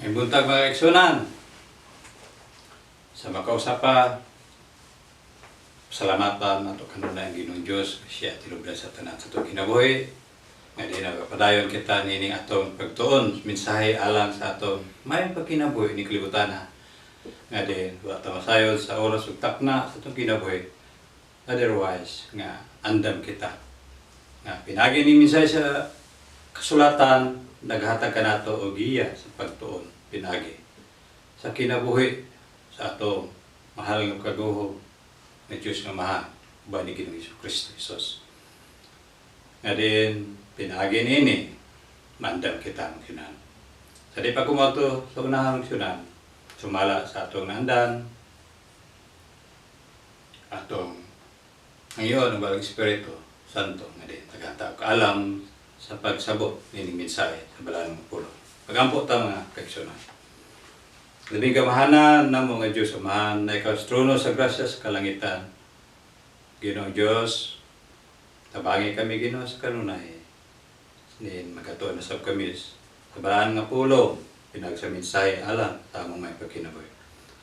May buntag, mga kaigsuonan. Sa makausa pa, salamatan nato kanunay ang Ginoong Diyos, siya tinubdan sa tanan sa atong kinabuhi. Nga di nagpadayon kita nining atong pagtuon mensahe alang sa atong maayong pagkinabuhi ni kalibutan. Nga di wa ta masayod sa oras ug takna sa atong kinabuhi. Otherwise, nga andam kita. Nga pinagi ni mensahe sa kasulatan, naghatag kanato og giya sa pagtuon pinagi sa kinabuhi sa atong mahal nga kaguho nga Diyos nga Amahan uban ni Ginoong Hesus Kristo Jesus. Nga din pinagi niini maandam kita magsunan. Sa di pa kumoto sa unahan magsunan, sumala sa atong naandan, atong ngayon ang Balang Espiritu Santo nga din naghatag kaalam sa pagsabot nining mensahe sa balaan nga pulong. Pagampo ta, mga kaigsuonan. Labing kamahanan namo nga Diyos Amahan na ikaw sa trono sa grasya sa kalangitan. Ginoong Diyos, tabangi kami, Ginoo, sa kanunay. Nin magkatuon na sab kami sa balaan nga pulong pinag sa mensahe alang sa among maayong pagkinabuhi.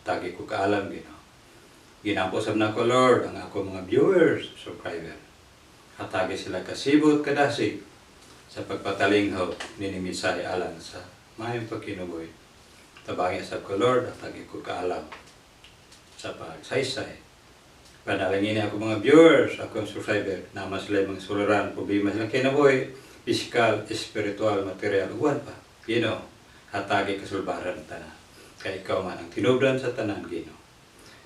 Tagi ko kaalam, Ginoo. Ginampo sab nako, Lord, ang ako mga viewers, subscriber. Hatagi sila kasibot kadasig sa pagpatalinghaw nining mensahe alang sa maayong pagkinabuhi. Tabangi sab ko, Lord, hatagi ko kaalam sa pagsaysay. Panalangin ako mga viewers, akong subscriber, naman sila mga suliran, problema silang kinabuhi, physical, spiritual, material, uwan pa. Ginoo, hatagi kasulbaran tanan. Kay ikaw man ang tinubdan sa tanan, Ginoo.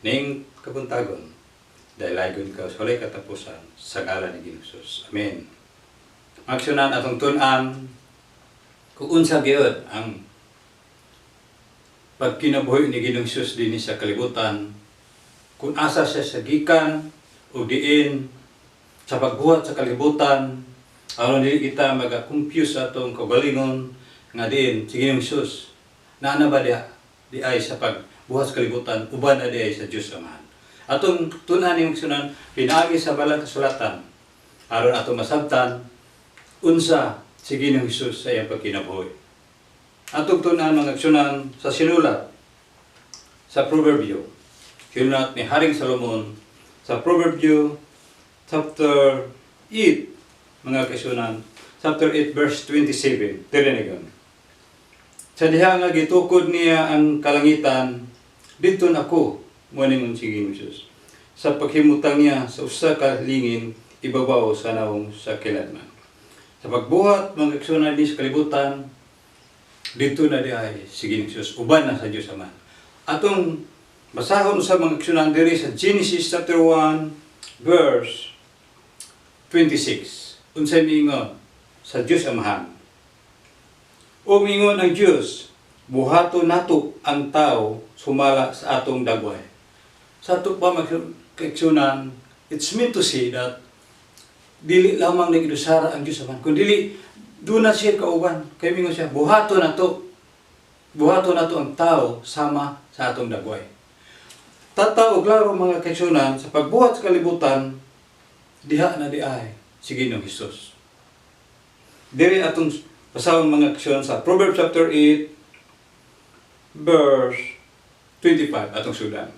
Ning kabuntagon, daylagon ka sa walay katapusan sa ngalan ni Ginoong Jesus. Amen. Aksyonan, atong tun-an kung unsa gyud ang pagkinabuhi ni Ginoong Hesus dinhi sa kalibutan, kung asa siya sa gikan o diin sa pagbuhat sa kalibutan, aron dili kita maga-confuse sa atong kaugalingon nga diin si Ginoong Hesus naa na ba diha di ay sa pagbuhat sa kalibutan, uban na di ay sa Dios Amahan. Atong tun-an yung sunan pinaagi sa balang kasulatan aron atong masabtan unsa si Ginoong Hesus sa iyang pagkinabuhi. Atong tun-an, mga aksyonan, sa sinulat sa Proverbio. Sinulat ni Haring Salomon sa Proverbio chapter 8, mga kaigsuonan, chapter 8 verse 27. Tirinigon. "Sa diha nga gitukod niya ang kalangitan, didto ako," mo ningon si Ginoong Hesus, "sa paghimutang niya sa usa ka lingin ibabaw sa nawong sa kiladman." Sa pagbuhat, mga kaigsuonan, di sa kalibutan, didto na di ay si Ginoong Hesus, uban na sa Diyos Ama. Atong basahon sa mga kaigsuonan diri sa Genesis chapter 1 verse 26. Unsay miingon sa Diyos Amahan? "Ug miingon ang Diyos, buhaton nato ang tao sumala sa atong dagway." Sa ato pa, mga kaigsuonan, it's meant to say that dili lamang nag-idusara ang Diyos Amahan, kun dili doon na siya kauban. Kay mingon siya, "Buhaton nato. Buhaton nato ang tao sama sa atong dagway." Tataw og klaro, mga kaigsuonan, sa pagbuhat sa kalibutan, diha na di ay si Ginoong Hesus. Diri atong basahon, mga kaigsuonan, sa Proverbs chapter 8 verse 25 atong sudan.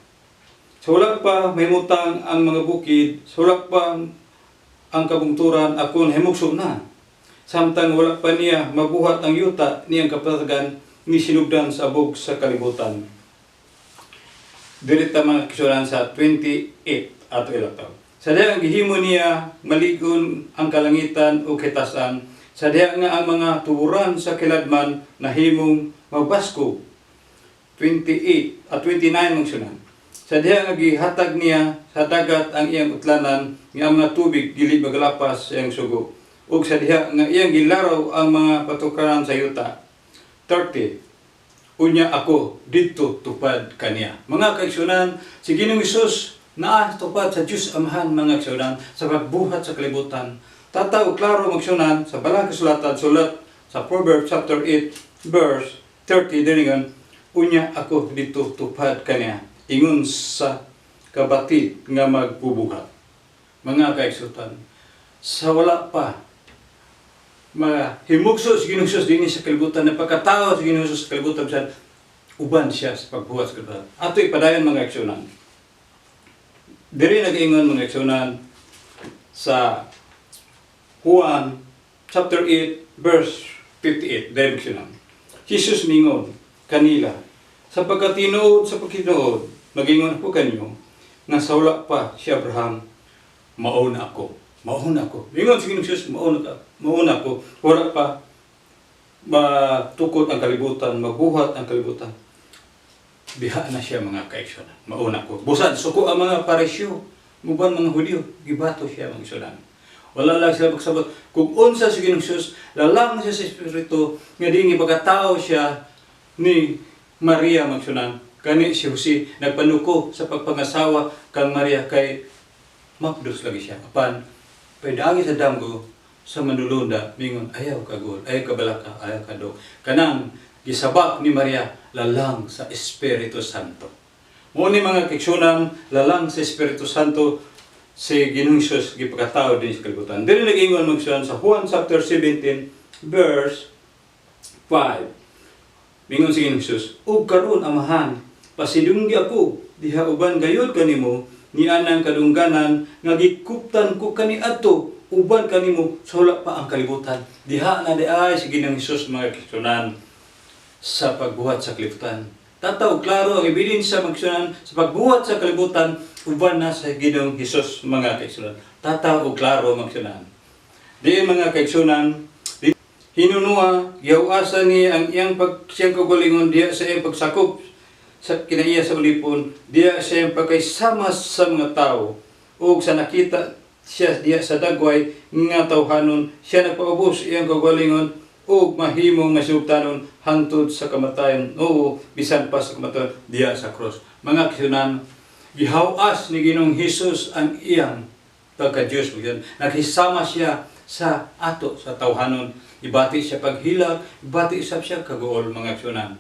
"Sa wala pa mahimutang ang mga bukid, sa wala pa ang kabungturan, ako nahimugso na. Samtang wala pa niya mabuhat ang yuta, niyang kapatagan ni sinugdan sa abog sa kalibutan." Diri ta, mga kaigsuonan, sa 28 ato ilataw. "Sa diha nga gihimo niya maligon ang kalangitan o kitasan, sa diha nga ang mga tuburan sa kiladman nahimong magbaskog." 28 at 29 mga. "Sa diha nga gihatag niya sa dagat ang iyang utlanan, nga ang mga tubig dili maglapas sa iyang sugo. Ug sa diha nga iyang gilaraw ang mga patukaran sa yuta." 30. "Unya ako didto tupad kaniya." Mga kaigsuonan, si Ginoong Hesus naa tupad sa Diyos Amahan, mga kaigsuonan, sa pagbuhat sa kalibutan. Tataw klaro, mga kaigsuonan, sa balang kasulatan, sulat sa Proverbs chapter 8 verse 30 diningon, "Unya ako didto tupad kaniya," ingon sa kabati nga magbubuhat. Mga kaigsuonan, sa wala pa mahimugso si Ginoong Hesus dinhi sa kalibutan, na pagkatao si Ginoong Hesus sa kalibutan, bisan Uban siya sa pagbuhat sa kalibutan. Ato ipadayon, mga igsuonan. Diri nag-ingon, mga igsuonan, sa Juan chapter 8 verse 58. Diri, igsuonan. Jesus mingon kanila, "Sa pagkatinuod, sa pagkatinuod, magingon ako kanyo, nga sa wala pa si Abraham, mauna ako." Mauna ako. Ingon si Ginoong Jesus, mauna ka. Mauna ako. Wala pa matukod ang kalibutan, mabuhat ang kalibutan. Diha na siya, mga kaigsuonan. Mauna ko. Busa, suko ang mga Pariseo, uban mga Hudyo, gibato siya, mga igsuonan. Wala lang sila magsabot. Kung unsa si Ginoong Jesus, lalang siya sa Espiritu, nga di pagkatao siya ni Maria, mga igsuonan. Kani si Jose, nagpanuko sa pagpangasawa kang Maria kay mapdos lagi siya. Apan, pwede sa damgo sa manulunda, mingon, "Ayaw kagol, ayaw kabalaka, ayaw kadok." Kanang gisabak ni Maria, lalang sa Espiritu Santo. Mao ni, mga kaigsuonan, lalang sa Espiritu Santo si Ginoong Hesus gipakatao din sa kalibutan. Dili nag-ingon magsunan sa Juan chapter 17 verse 5. Mingon si Ginoong Hesus, "Ug karon, Amahan, pasidunggi ako diha uban gayud kanimo nianang kadungganan nga gikuptan ko kaniadto uban kanimo sa wala pa ang kalibutan." Diha na di ay si Ginoong Hesus, mga kaigsuonan, sa pagbuhat sa kalibutan. Tataw, klaro ang ebidensya, mga kaigsuonan, sa pagbuhat sa kalibutan, uban na sa Ginoong Hesus, mga kaigsuonan. Tataw o klaro, mga kaigsuonan. Diin, mga kaigsuonan, hinunua, gihawasan niya ang iyang siyang kaugalingon diha sa iyang pagsakop sa kinaiya sa ulipon, diha sa iyang pagkaysama sa mga tao, ug sa nakita siya diha sa dagway nga tawhanon, siya nagpaubos iyang kaugalingon ug mahimong masugtanon hangtod sa kamatayon, oo, bisan pa sa kamatayon diha sa cross. Mga kaigsuonan, gihawas ni Ginoong Hesus ang iyang pagka-Diyos. Naghisama siya sa ato, sa tawhanon. Ibati siya paghilak, ibati usab siya kaguol, mga kaigsuonan.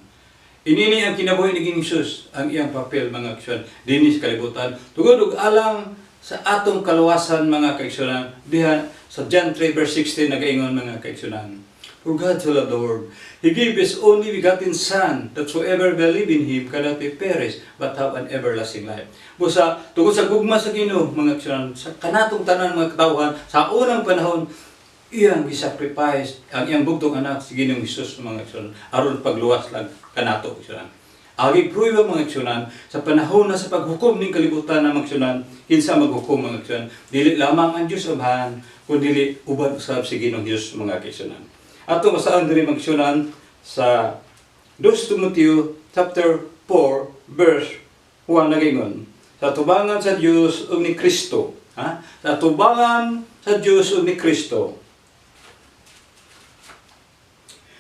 Inini ang kinabuhi ni Ginoong Hesus, ang iyang papel, mga kaigsuonan, dinhi sa kalibutan. Tungod ug alang sa atong kaluwasan, mga kaigsuonan, diha sa John 3 verse 16 nagaingon, mga kaigsuonan, "For God so loved the world, He gave His only begotten Son, that whoever believe in Him cannot be perished, but have an everlasting life." Busa, tungod sa gugma sa Ginoo, mga kaigsuonan, sa kanatong tanan mga katawhan, sa unang panahon, iyang gisacrifice ang iyang bugtong anak, si Ginoong Hesus, mga kaigsuonan, aron pagluwas lang kanato, kaigsuonan. Agi prueba, mga kaigsuonan, sa panahon na sa paghukom ning kalibutan na, mga kaigsuonan, kinsa maghukom, mga kaigsuonan? Dili lamang ang Dios Amahan, kundi uban usab si Ginoong Hesus, mga kaigsuonan. Ato masaan diri, mga kaigsuonan, sa 2 Timoteo chapter 4 verse 1, nagaingon, "Sa tubangan sa Dios ug ni Kristo," ha? Sa tubangan sa Dios ug ni Kristo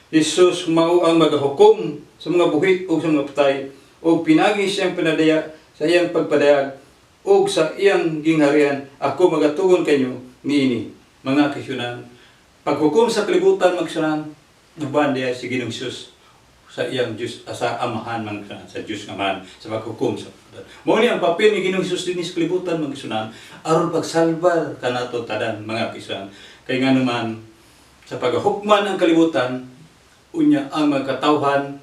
Jesus mao ang magahukom sa mga buhi ug sa mga patay ug pinagi siyang pinadaya sa iyang pagpadayag ug sa iyang gingharian, ako magatugon kanyo niini. Mga kaigsuonan, paghukom sa kalibutan, mga kaigsuonan, uban diya si Ginoong Hesus sa iyang Diyos, sa Amahan, mga kaigsuonan, sa Diyos nga Amahan sa paghukom sa kalibutan. Mao ni ang papel ni Ginoong Hesus dinhi sa kalibutan, mga kaigsuonan, aron pagsalba kanato tanan, mga kaigsuonan. Kay nganuman sa paghukman ang kalibutan, unya ang mga katawhan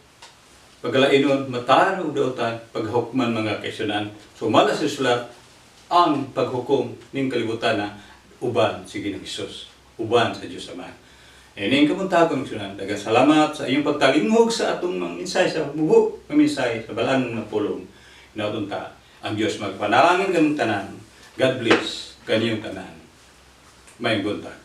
pagalainon matahan og dautan paghukman, mga kaigsuonan. Sumala sa sulat, ang paghukom ning kalibutan na uban si Ginoong Hesus, uban sa Dios Ama. Ining kabuntagon, igsuonan. Daghang salamat sa iyong pagtalinghog sa atong mga mensahe, sa bubo nga mensahe sa balaan nga pulong. Hinaot ta ang Dios magpanalangin kaniyong tanan. God bless kaniyong tanan. Maayong buntag.